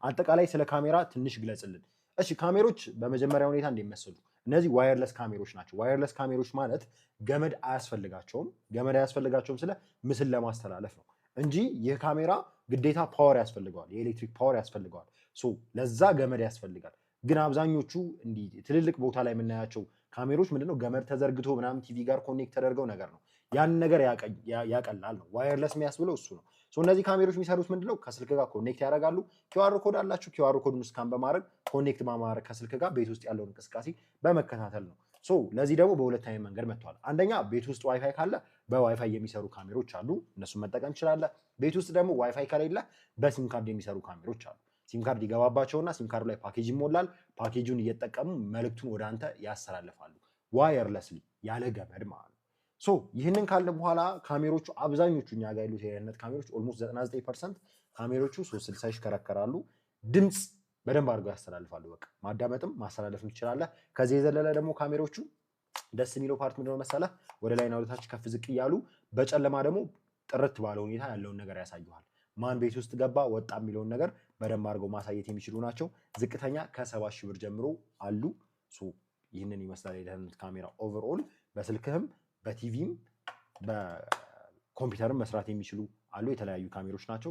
አጠቃላይ ስለ ካሜራ ትንሽ ግለጽልን። እሺ፣ ካሜሮች በመጀመሪያ ሁኔታ እንደሚመስሉ እነዚህ wireless ካሜሮች ናቸው። Wireless ካሜሮች ማለት ገመድ አያስፈልጋቸውም። ገመድ አያስፈልጋቸውም ስለ ምስል ለማስተላለፍ ነው እንጂ ይህ ካሜራ ግዴታ power ያስፈልገዋል፣ የኤሌክትሪክ power ያስፈልገዋል። So ለዛ ገመድ ያስፈልጋል። ግን አብዛኞቹ እንዲህ ትልልቅ ቦታ ላይ የምናያቸው ካሜሮች ምንድነው፣ ገመድ ተዘርግቶ ምናምን ቲቪ ጋር connect ተደርገው ነገር ነው። ያን ነገር ያቀላል ነው። Wireless የሚያስብለው እሱ ነው። እነዚህ ካሜሮች የሚሰሩት ምንድነው? ከስልክ ጋር connect ያደርጋሉ። QR code አላቸው። QR code ኡን scan በማድረግ፣ connect በማድረግ ከስልክ ጋር ቤት ውስጥ ያለውን እንቅስቃሴ በመከታተል ነው። So ለዚህ ደግሞ በሁለት አይነት መንገድ መጥተዋል። አንደኛ ቤት ውስጥ ዋይፋይ ካለ በዋይፋይ የሚሰሩ ካሜሮች አሉ፣ እነሱን መጠቀም ትችላለህ። ቤት ውስጥ ደግሞ ዋይፋይ ከሌለ በሲም ካርድ የሚሰሩ ካሜሮች አሉ። ሲም ካርድ ይገባባቸውና ሲም ካርዱ ላይ ፓኬጅ ይሞላል። ፓኬጁን እየተጠቀሙ መልእክቱን ወደ አንተ ያስተላልፋሉ። Wirelessly፣ ያለ ገመድ ማለት ነው። So ይህንን ካለ በኋላ ካሜሮቹ አብዛኞቹ እኛ ጋር ያሉት የደህንነት ካሜሮች almost 99% ካሜሮቹ 360 ይሽከረከራሉ። ድምፅ በደንብ አድርገው ያስተላልፋሉ። በቃ ማዳመጥም ማስተላለፍም ትችላለህ። ከዚህ የዘለለ ደግሞ ካሜሮቹ ደስ የሚለው part ምንድነው መሰለህ? ወደ ላይና ወደ ታች ከፍ ዝቅ እያሉ በጨለማ ደግሞ ጥርት ባለ ሁኔታ ያለውን ነገር ያሳዩሃል። ማን ቤት ውስጥ ገባ ወጣ የሚለውን ነገር በደንብ አድርገው ማሳየት የሚችሉ ናቸው። ዝቅተኛ ከ7,000 ብር ጀምሮ አሉ። ይህንን ይመስላል የደህንነት ካሜራ overall። በስልክህም በቲቪም በኮምፒውተርም መስራት የሚችሉ አሉ። የተለያዩ ካሜሮች ናቸው።